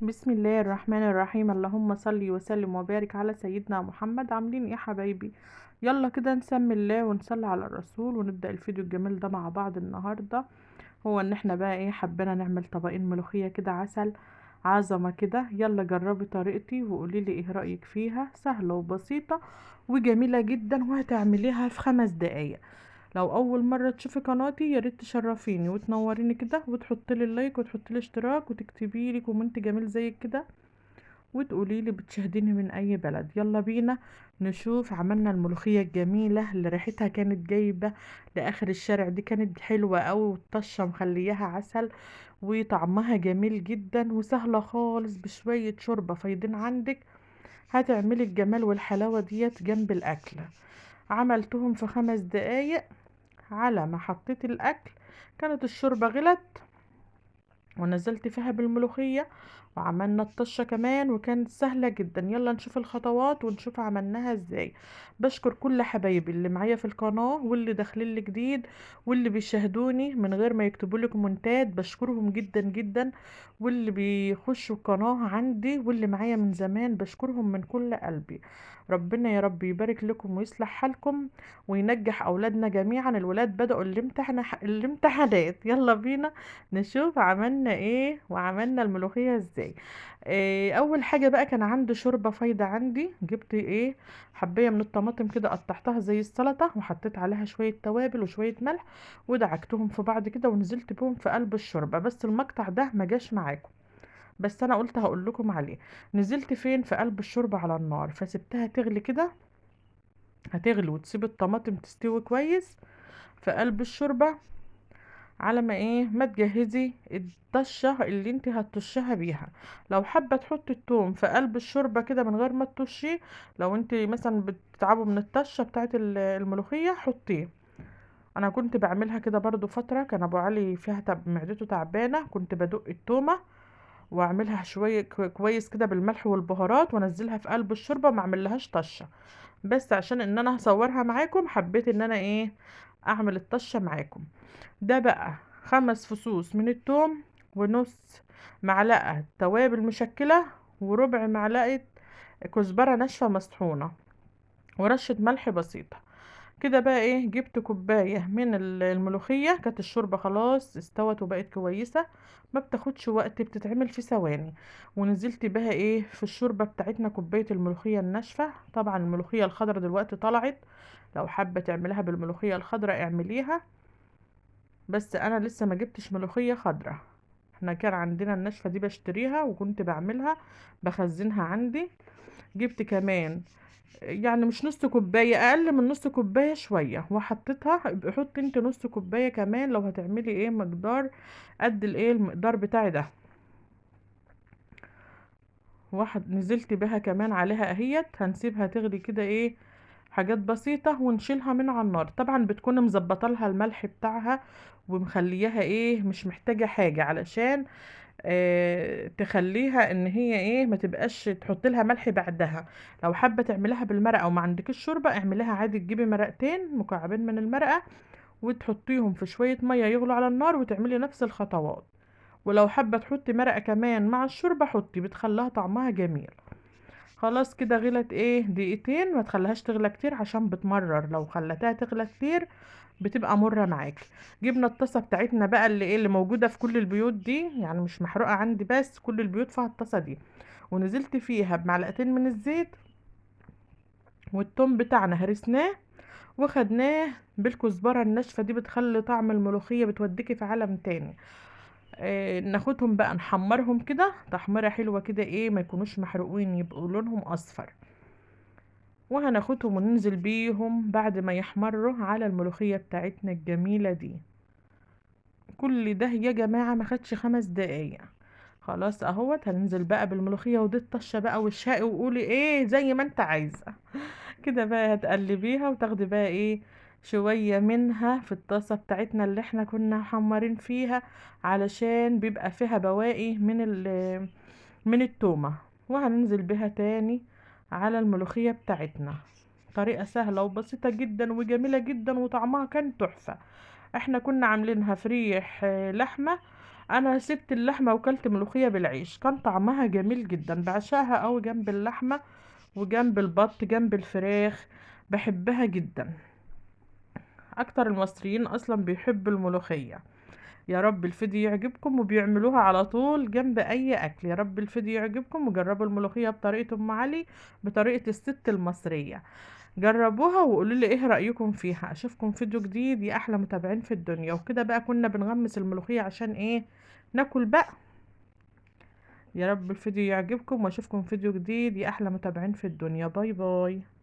بسم الله الرحمن الرحيم. اللهم صل وسلم وبارك على سيدنا محمد. عاملين ايه حبايبي؟ يلا كده نسمي الله ونصلي على الرسول ونبدأ الفيديو الجميل ده مع بعض. النهاردة هو ان احنا بقى ايه، حبينا نعمل طبقين ملوخية كده عسل عظمة كده. يلا جربي طريقتي وقولي لي ايه رأيك فيها، سهلة وبسيطة وجميلة جدا وهتعمليها في 5 دقايق. لو اول مرة تشوفي قناتي يا ريت تشرفيني وتنوريني كده وتحطي لي ال like وتحطي لي اشتراك وتكتبي لي comment جميل زي كده وتقولي لي بتشاهديني من اي بلد. يلا بينا نشوف عملنا الملوخية الجميلة اللي ريحتها كانت جايبة لاخر الشارع دي، كانت حلوة قوي والطشة مخلياها عسل وطعمها جميل جدا وسهلة خالص. بشوية شوربة فايضين عندك هتعملي الجمال والحلاوة ديت جنب الاكل. عملتهم في 5 دقايق. على ما حطيت الاكل كانت الشوربة غلت ونزلت فيها بالملوخية وعملنا الطشة كمان، وكانت سهلة جدا. يلا نشوف الخطوات ونشوف عملناها ازاي. بشكر كل حبايبي اللي معايا في القناة واللي داخلين لي جديد واللي بيشاهدوني من غير ما يكتبوا لي كومنتات، بشكرهم جدا جدا، واللي بيخشوا القناة عندي واللي معايا من زمان بشكرهم من كل قلبي. ربنا يا رب يبارك لكم ويصلح حالكم وينجح اولادنا جميعا. الولاد بدأوا الامتحانات. يلا بينا نشوف عملنا ايه وعملنا الملوخية ازاي. إيه اول حاجة بقى، كان عندي شوربة فايدة عندي، جبت ايه حباية من الطماطم كده قطعتها زي السلطة وحطيت عليها شوية توابل وشوية ملح ودعكتهم في بعض كده ونزلت بهم في قلب الشوربة. بس المقطع ده ما جاش معاكم، بس انا قلت هقول لكم عليه. نزلت فين؟ في قلب الشوربة على النار، فسبتها تغلي كده، هتغلي وتسيب الطماطم تستوي كويس في قلب الشوربة على ما ايه ما تجهزي الطشة اللي انت هتطشها بيها. لو حابة تحطي التوم في قلب الشوربة كده من غير ما تطشيه، لو انت مثلا بتتعبوا من الطشة بتاعت الملوخية حطيه. انا كنت بعملها كده برضو فترة، كان ابو علي فيها معدته تعبانة، كنت بدق التومة واعملها شوية كويس كده بالملح والبهارات وانزلها في قلب الشوربة، ما اعملهاش طشة، بس عشان ان انا هصورها معاكم حبيت ان انا ايه اعمل الطشة معاكم. ده بقى 5 فصوص من التوم ونص معلقة توابل مشكلة وربع معلقة كزبرة ناشفة مطحونة ورشة ملح بسيطة كده. بقى ايه، جبت كوباية من الملوخية، كانت الشوربة خلاص استوت وبقت كويسة، ما بتاخدش وقت، بتتعمل في ثواني. ونزلت بها ايه في الشوربة بتاعتنا كوباية الملوخية الناشفة. طبعا الملوخية الخضرة دلوقتي طلعت، لو حابة تعملها بالملوخية الخضرة اعمليها، بس انا لسه ما جبتش ملوخية خضرة. احنا كان عندنا الناشفة دي بشتريها وكنت بعملها بخزنها عندي. جبت كمان يعني مش نص كوباية، اقل من نص كوباية شوية، وحطيتها. حطي انت نص كوباية كمان لو هتعملي ايه مقدار قد الايه المقدار بتاعي ده. واحد نزلت بها كمان عليها اهيت. هنسيبها تغلي كده ايه حاجات بسيطة ونشيلها من على النار. طبعا بتكون مظبطه لها الملح بتاعها ومخليها ايه مش محتاجة حاجة، علشان تخليها ان هي ايه ما تبقاش تحط لها ملح بعدها. لو حابة تعمليها بالمرقة وما عندكيش شوربة اعمليها عادي، تجيبي مرقتين مكعبين من المرقة وتحطيهم في شوية مية يغلوا على النار وتعملي نفس الخطوات. ولو حابة تحطي مرقة كمان مع الشوربة حطي، بتخليها طعمها جميل. خلاص كده غلت ايه دقيقتين، ما تخليهاش تغلى كتير عشان بتمرر، لو خلتها تغلى كتير بتبقى مرة معاك. جبنا الطاسة بتاعتنا بقى اللي ايه اللي موجودة في كل البيوت دي، يعني مش محروقة عندي بس، كل البيوت فيها الطاسة دي. ونزلت فيها بمعلقتين من الزيت، والثوم بتاعنا هرسناه وخدناه بالكزبرة الناشفة دي، بتخلي طعم الملوخية بتوديكي في عالم تاني. ناخدهم بقى نحمرهم كده تحميرة حلوة كده ايه، ما يكونوش محروقين، يبقوا لونهم اصفر. وهناخدهم وننزل بيهم بعد ما يحمروا على الملوخية بتاعتنا الجميلة دي. كل ده يا جماعة ما خدش 5 دقايق. خلاص اهوت هننزل بقى بالملوخية ودي الطشة بقى والشقي وقولي ايه زي ما انت عايزة كده بقى. هتقلبيها وتاخدي بقى ايه شوية منها في الطاسة بتاعتنا اللي احنا كنا محمرين فيها، علشان بيبقى فيها بواقي من التومة. وهننزل بها تاني على الملوخية بتاعتنا. طريقة سهلة وبسيطة جدا وجميلة جدا وطعمها كان تحفة. احنا كنا عاملينها فريح لحمة، انا سبت اللحمة وكلت ملوخية بالعيش، كان طعمها جميل جدا، بعشقها قوي جنب اللحمة وجنب البط جنب الفراخ، بحبها جدا. اكتر المصريين اصلا بيحبوا الملوخية. يا رب الفيديو يعجبكم، وبيعملوها على طول جنب اي اكل. يا رب الفيديو يعجبكم، وجربوا الملوخية بطريقة ام علي، بطريقة الست المصرية. جربوها وقولوا لي ايه رأيكم فيها. اشوفكم فيديو جديد يا احلى متابعين في الدنيا. وكده بقى كنا بنغمس الملوخية عشان ايه؟ ناكل بقى. يا رب الفيديو يعجبكم، واشوفكم فيديو جديد يا احلى متابعين في الدنيا. bye bye.